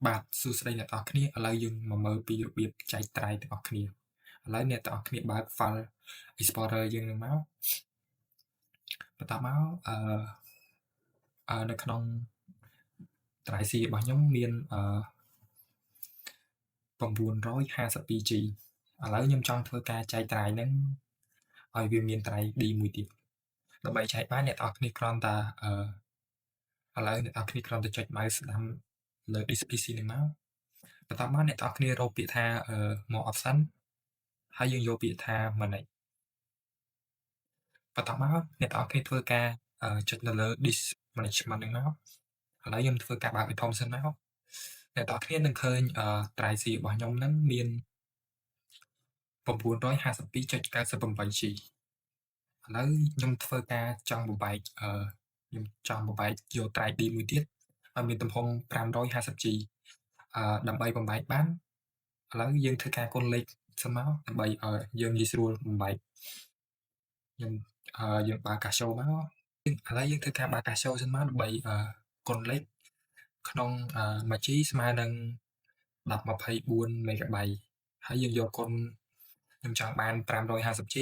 បាទសួស្តីអ្នកទាំងអស់គ្នាឥឡូវយើងមកមើលពីរបៀបចែក drive ទាំងអស់គ្នាឥឡូវអ្នកទាំងអស់គ្នាបើក file Explorer យើងនឹងមកបន្តមកអឺអឺនៅក្នុង drive C របស់ខ្ញុំមានអឺ 952G ឥឡូវខ្ញុំចង់ធ្វើការចែក drive ហ្នឹងឲ្យវាមាន drive D មួយទៀតដើម្បីចែកបានអ្នកទាំងអស់គ្នាគ្រាន់តែអឺឥឡូវអ្នកទាំងអស់គ្នាគ្រាន់តែចុច mouse ស្ដាំលើ This PC នេះមកបន្ទាប់មកអ្នកទាំងអស់គ្នារកពាក្យថា more option ហើយយើងយកពាក្យថា manage បន្ទាប់មកអ្នកទាំងអស់គ្នាធ្វើការចុចនៅលើ disk management ហ្នឹងមកឥឡូវខ្ញុំធ្វើការបើកវាធំសិនមកអ្នកទាំងអស់គ្នានឹងឃើញ drive C របស់ខ្ញុំហ្នឹងមាន 952.98G ឥឡូវខ្ញុំធ្វើការចង់បំបែកអឺខ្ញុំចង់បំបែកយក drive D មួយទៀតឲ្យមានទំហំ 550G ដើម្បីបំបែកបានឥឡូវយើងធ្វើការគុណលេខសិនមកដើម្បីឲ្យយើងងាយស្រួលបំបែកខ្ញុំអឺយើងបើក Casio មកឥឡូវយើងធ្វើការបើក Casio សិនមកដើម្បីអឺគុណលេខក្នុង 1G ស្មើនឹង1024 MB ហើយយើងយកគុណខ្ញុំចង់បាន 550G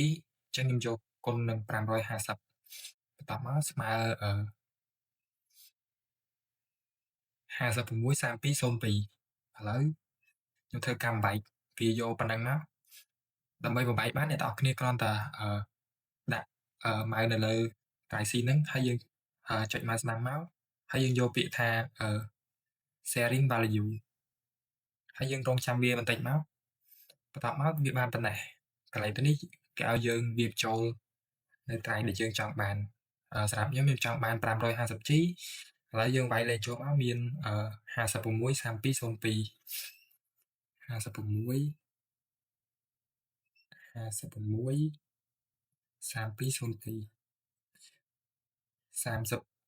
អញ្ចឹងខ្ញុំយកគុណនឹង550បន្ទាប់មកស្មើអឺ56 32 02ឥឡូវខ្ញុំធ្វើការបំបែកវាយកប៉ុណ្ណឹងមកដើម្បីបំបែកបានអ្នកទាំងអស់គ្នាគ្រាន់តែអឺដាក់អឺ mouse នៅលើ drive C ហ្នឹងហើយយើងចុច mouse ស្ដាំមកហើយយើងយកពាក្យថាអឺ sharing volume ហើយយើងរងចាំវាបន្តិចមកបន្ទាប់មកវាបានប៉ុណ្ណេះកន្លែងទៅនេះគេឲ្យយើងវាបញ្ចូលនៅ drive ដែលយើងចង់បានសម្រាប់ខ្ញុំខ្ញុំចង់បាន 550G ឥឡូវយើងវាយលេខចូលមកមាន56 32 02 56 56 32 02 30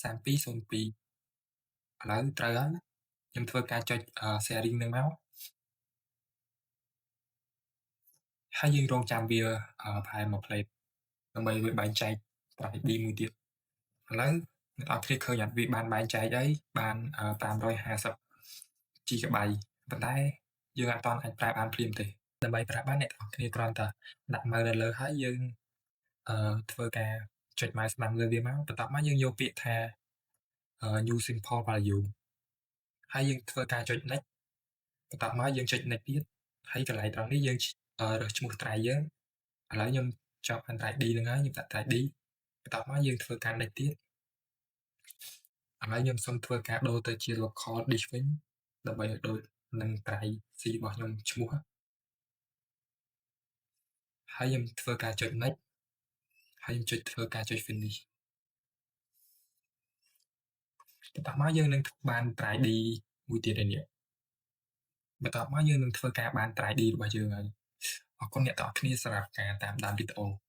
56 32 02ឥឡូវត្រូវហើយខ្ញុំធ្វើការចុច sharing នឹងមកហើយយើងរងចាំវាប្រហែលមួយភ្លែតដើម្បីវាបែងចែក drive D មួយទៀតឥឡូវអ្នកនរគ្នាឃើញអត់វាបានបែងចែកហើយបាន550 GB ប៉ុន្តែយើងអត់ទាន់អាចប្រើបានភ្លាមទេដើម្បីប្រើបានអ្នកនរគ្នាគ្រាន់តែដាក់ mouse នៅលើហើយយើងអឺធ្វើការចុច mouse ស្ដាំលើវាមកបន្ទាប់មកយើងយកពាក្យថា new simple volume ហើយយើងធ្វើការចុច next បន្ទាប់មកយើងចុច next ទៀតហើយកន្លែងត្រង់នេះយើងរើសឈ្មោះ drive យើងឥឡូវខ្ញុំចប់បាន drive D ហ្នឹងហើយខ្ញុំដាក់ drive D បន្ទាប់មកយើងធ្វើការ next ទៀតឥឡូវខ្ញុំសូមធ្វើការដូរទៅជា local disk វិញដើម្បីឲ្យដូចនឹង drive C របស់ខ្ញុំឈ្មោះហើយខ្ញុំធ្វើការចុច next ហើយខ្ញុំចុចធ្វើការចុច finish បន្ទាប់មកយើងនឹងបាន drive D មួយទៀតឯនេះបន្ទាប់មកយើងនឹងធ្វើការបាន drive D របស់យើងហើយអរគុណអ្នកទាំងអស់គ្នាសម្រាប់ការតាមដានវីដេអូ។